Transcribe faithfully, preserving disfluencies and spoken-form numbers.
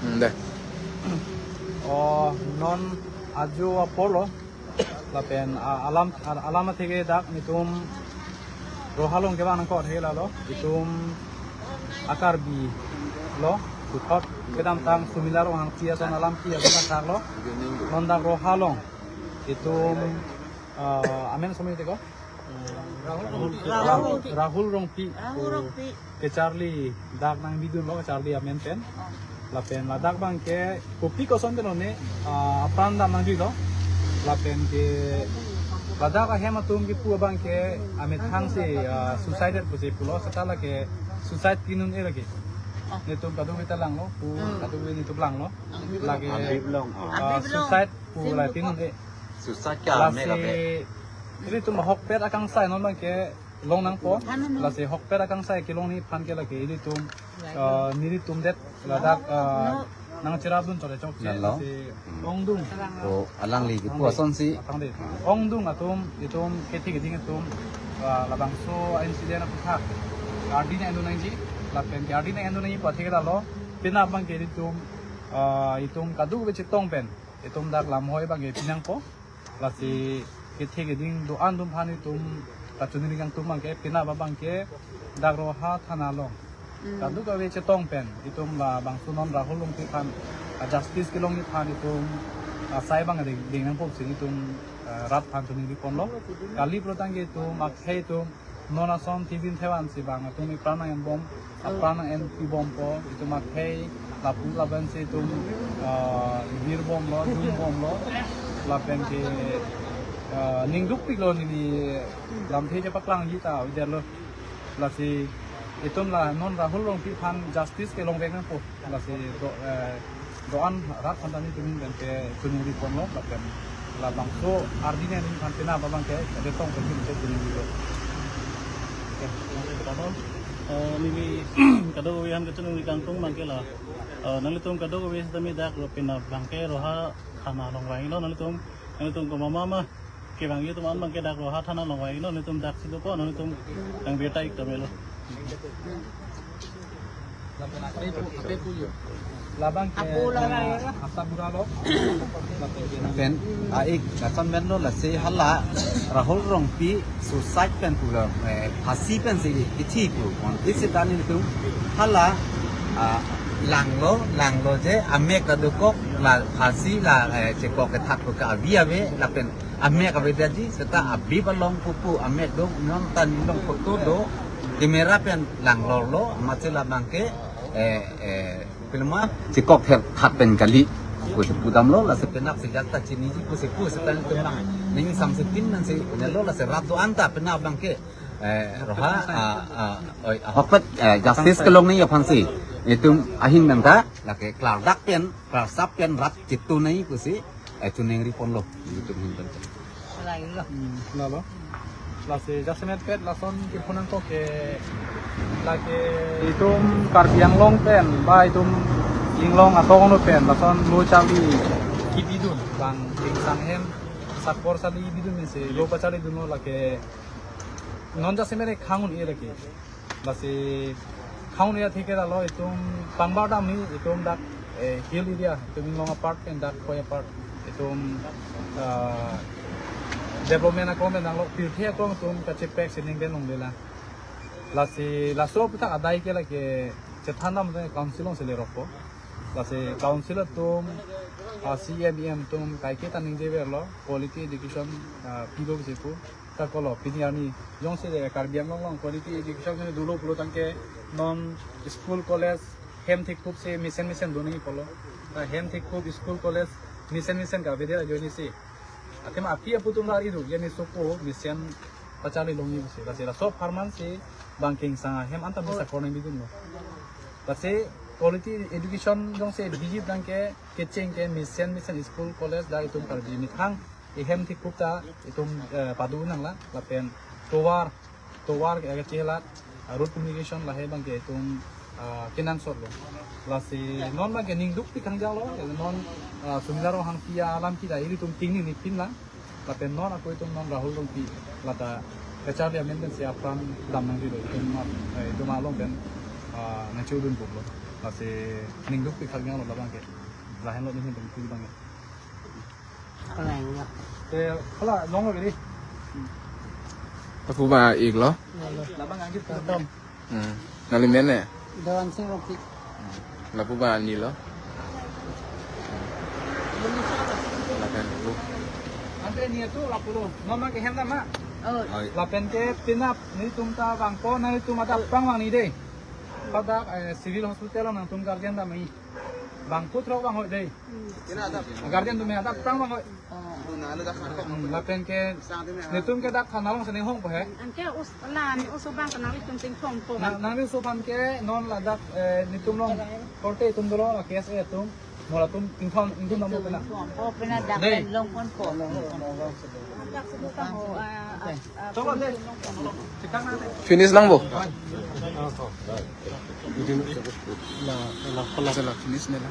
Hmm, deh. Oh, non ajo apor lo. Lapen a-, alam, a-, alam atheke dak netum Roha along kevang nangkok atheke lalo. Itum a-Karbi lo. Puthot kedamtang Sumila Ronghangpi ason alam pi ason athak lo. Non dak Roha along itum, ah, amen somoi teko? Rahul Rongpi. Rahul Rongpi. Rahul Rongpi. Kacharli dak nangbidun lo, kacharli amen pen. Lapen ladak abangke kopi koson pen one, ah, apran dam nangjuilo. Lapen ke ladak ahem atum kipu abangke amethang si, ah, suicided pusi pulo, seta lake suicide pinun-e lake. Netum kadokave ta langlo, pu kadokave netum langlo. Lake, Habib long. Ah, Habib long. Suicide pu la pinun-e. Suicide ke amek abe. Lasi ilitum ahokpet akangsai non abangke long nangpo. Lasi ahokpet akangsai kelongji aphan ke lake ilitum, ah, nelitum det ladak, ah, nangcherapdun chot chokche. Lalo. Lasi ongdung. O, alangli kipu ason si. Atang de. Ongdung atum, itum kethe keding atum, ah, labangso incident aputhak ardi nang-endun nangji, lapen ke ardi nang-endun nangji pu atheke lalo, penap abangke ilitum, ah, itum kadokave chetong pen itum dak lamhoi abangke pi nangpo. Lasi kethe keding do-an atum aphan itum kachiningri kangtung abangke, penap abangke dak Roha thana along kadokave chetong pen itum labangso non Rahul Rongpi aphan, ah, justice kelongji aphan itum, ah, asai abang deng, deng nangpo pusi itum, ah, rat aphan chiningri ponlo. Kali protang ke itum akhei itum non ason thibin thevan si bang atum ipran nang-enbom, apran nang-enpibompo, itum akhei lapu laban si itum, ah, virbomlo, dungbomlo, lapen ke, ah, ningdukpiklo neli lamthe chepaklangji ta avedetlo. Lasi itum la non Rahul Rongpi aphan justice kelongvek nangpo. Lasi do, eh, do-an rat aphan ta netum pen ke chiningri ponlo, lapen labangso ardi nangji aphan penap abangke chetong pen ke chiningrilo. Oke, terima kasih, Pak Tol. Eh, neli kadokave aphan kachiningri kangtung abangke la, eh, nanglitum kadokave setame dak lo penap abangke Roha thana along vanglo, nanglitum, nanglitum komat ma kevangji atum an abangke dak Roha thana along vanglo, netum dak si dopo, netum nang birta ik tame lo. Labang ke, apo la, ah, asa bura lo. Pen, ah, ik, kasan pen lo, lasi hala Rahul Rongpi suicide pen pulo, eh, phasi pen si kithi pu. Mon isi tani tu hala, ah, langlo, langlo je, amek ta dokok, la phasi la, eh, chekok kethak pu ke avi ave, lapen amek avedetji, seta Habib along pupu amek do, non ta nelong photo do, camera pen langlorlo, amatsi labang ke, eh, eh, pilma, chekok thek thak pen kali, pusi pudamlo, lasi penap si jak ta chiniji pusi pu, seta netum nang ning samse tin nang si nelo, lasi rat do-an ta penap abangke, eh, Roha, ah, ah, oi, ahokpet, eh, justice kelongji aphan si, itum ahin pen ta, lake klardak pen, klarsap pen rat chitu nangji pusi, eh, chiningri ponlo, itum ahin pen. Lain lo. Hmm, lalo. Lasi jasemet pet lason kipu nangkok ke lake itum Karbi Anglong pen ba itum inglong atong pen lason lo charli kibidun bang ingsang hem sakor charli bidun si lo pacharlidunlo, lake non jasemet khang un-e lake. Lasi khang un-e atheke lalo itum pangbar damji itum dak, eh, hill area, itum inglong apart pen dak koi apart itum, ah, development aklong pen nanglo, pirthe aklong itum kachepek sining pen longlelang. Lasi laso aputhak adai ke lake chethan dam council along si lerokpo. Lasi council atum, ah, C E M, E M atum kaike ta ningjeverlo, quality education, ah, pilo pusi pu. Ta kolo, pini arni jongsi le Karbi Anglong along quality education dolo pulo tangke non school college hem thik thup si mesen mesen do nangji pulo. Ta hem thik thup school college mesen mesen ke avedet ajoine si. Athema api apo atum ri do, ya ne sopo mesen pacharli longji pusi. Lasi laso apharman si bang ke ingsang ahem anta mesen sakor nangbidunlo. Lasi quality education jongsi bihit tangke kecheng ke mesen mesen school college dak itum Karbi methang ihem thik thup ta itum, eh, padu nanglang, lapen tovar, tovar ke, eh, chelat, ah, road communication lahei bang ke itum, ah, kenangsotlo. Lasi non bang ke ningdukpik kangjanglo, eh, non, ah, Sumila Ronghangpi alam kita ilitum tingni ni pinlang. Lapen non ako itum non Rahul Rongpi lata kacharli amen pen si apran dam nangjuilo itum, eh, itum along pen, ah, nangchiudunbomlo. Ase ningduk pikak yang lo labang ke. Lahen lo ning dum tu bang ke. Kaleng ya. Te hala long lo ke di. Lapu abang ik lo. Labang angkit dom. Hmm. Nangli men ne? Dewan Sing Rongpi. Lapu abang ni lo. Lapen lapu. Ante ni tu lapu lo. Mama ke hem nama. Oh. Oi. Lapen ke pinap netum ta bangpo, netum adap abang bang ni de. Pada eh, civil hospital nangtum guardian dam ni. Bang putrok bang hoi de. Guardian atum adap abang bang hoi. Hmm, lapen ke netum ke dak than along sini hongpo he. Anke us lan us abang ke nanglitum tingthompo. Na nangli so pan ke non ladak eh, netum long korte atum dolo la K S A atum. Mo latum tingthom ingdun namo pena. Tingthompo pena dak Dei. Pen longponpo. Dak sudah tahu, ah, ah, ah, Coba deh. Finish lang bo. La la la finish ne la.